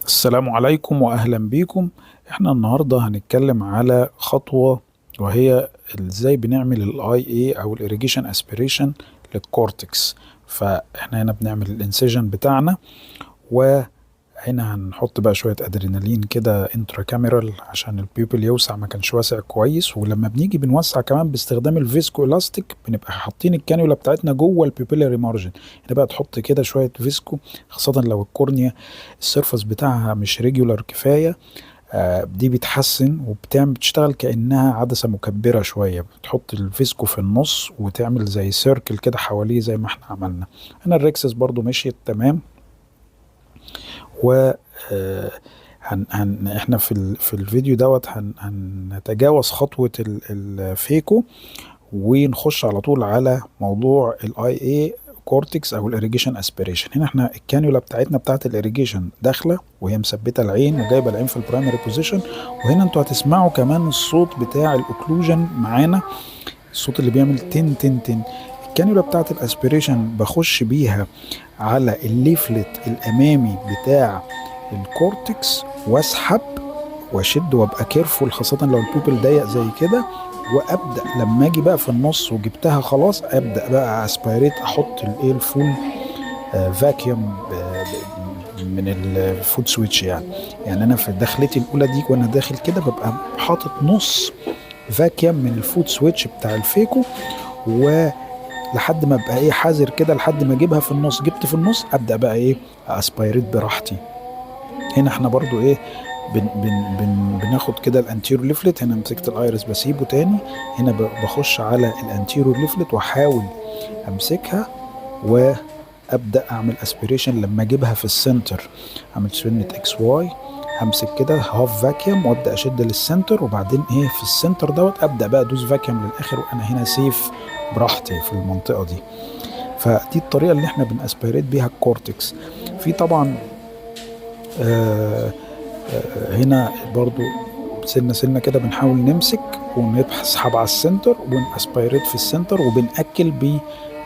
السلام عليكم واهلا بيكم. احنا النهارده هنتكلم على خطوة، وهي ازاي بنعمل ال IA او ال irrigation aspiration لل cortex. فاحنا هنا بنعمل ال incision بتاعنا، وهنا هنحط بقى شوية ادرينالين كده intracameral عشان ال pupil يوسع، ما كانش واسع كويس. ولما بنيجي بنوسع كمان باستخدام ال viscoelastic، بنبقى حاطين الكانيولا بتاعتنا جوه ال pupillary margin. هنا بقى تحط كده شوية visco، خاصة لو ال cornea ال surface بتاعها مش regular كفايه. دي بتحسن وبتعمل بتشتغل كانها عدسة مكبره شويه. بتحط ال visco في النص وتعمل زي circle كده حواليه زي ما احنا عملنا هنا. ال rhexis برضو مشيت تمام. و هن هن احنا في الفيديو دوت هنتجاوز خطوة ال phaco ونخش على طول على موضوع ال IA cortex او ال irrigation aspiration. هنا احنا الكانيولا بتاعتنا بتاعت ال irrigation داخله وهي مثبتة العين وجايبه العين في ال primary position. وهنا انتوا هتسمعوا كمان الصوت بتاع ال occlusion معانا، الصوت اللي بيعمل تن تن تن. الكانيولا بتاعت ال aspiration بخش بيها على ال leaflet الامامي بتاع ال cortex واسحب واشد وابقى careful، خاصة لو ال pupil ضيق زي كده. وابدا لما اجي بقى في النص وجبتها خلاص، ابدا بقى aspirate، احط الايه ال full vacuum من ال foot switch. يعني انا في دخلتي الاولى دي وانا داخل كده ببقى حاطط نص vacuum من ال foot switch بتاع ال phaco، و لحد ما ابقى ايه حذر كده لحد ما اجيبها في النص. جبت في النص، ابدا بقى ايه aspirate براحتي. هنا احنا برضو ايه بن بن بن بناخد كده ال anterior leaflet. هنا مسكت ال iris بسيبه تاني. هنا بخش على ال anterior leaflet واحاول امسكها ابدا اعمل aspiration. لما اجيبها في ال center اعمل سنة XY، همسك كده half vacuum وابدا اشد لل center، وبعدين ايه في ال center دوت ابدا بقى ادوس vacuum للاخر، وانا هنا safe براحتي في المنطقة دي. فدي الطريقة اللي احنا بن aspirate بيها ال cortex. في طبعا هنا برضو سنة سنة كده بنحاول نمسك ونسحب على ال center ون aspirate في ال center، وبنأكل ب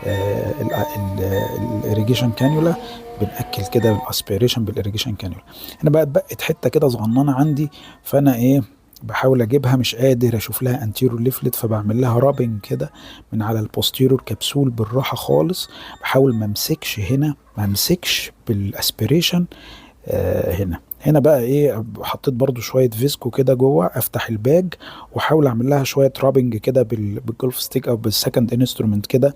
ال irrigation cannula، بنأكل كده ال aspiration بال irrigation cannula. هنا بقى اتبقت حتة كده صغننه عندي، فانا ايه بحاول اجيبها، مش قادر اشوف لها anterior leaflet، فبعمل لها rubbing كده من على ال posterior capsule بالراحة خالص. بحاول ما امسكش هنا، ما امسكش بال aspiration هنا. هنا بقى ايه حطيت برضو شوية visco كده جوه، افتح ال bag واحاول اعمل لها شوية rubbing كده بال golf stick او بال second instrument كده،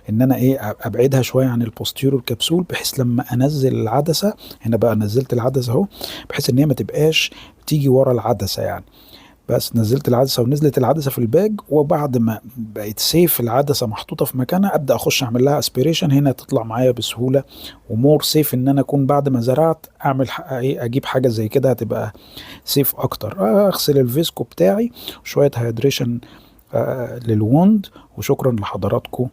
ان انا ايه ابعدها شوية عن ال posterior capsule، بحيث لما انزل العدسه. هنا بقى نزلت العدسة اهو، بحيث ان هي ما تبقاش تيجي ورا العدسة يعني. بس نزلت العدسة ونزلت العدسة في ال bag، وبعد ما بقت safe العدسة محطوطة في مكانها، ابدا اخش اعمل لها aspiration. هنا تطلع معايا بسهولة و more safe ان انا اكون بعد ما زرعت اعمل ايه اجيب حاجة زي كده، هتبقى safe اكتر. اغسل ال visco بتاعي، شوية hydration لل wound، وشكرا لحضراتكم.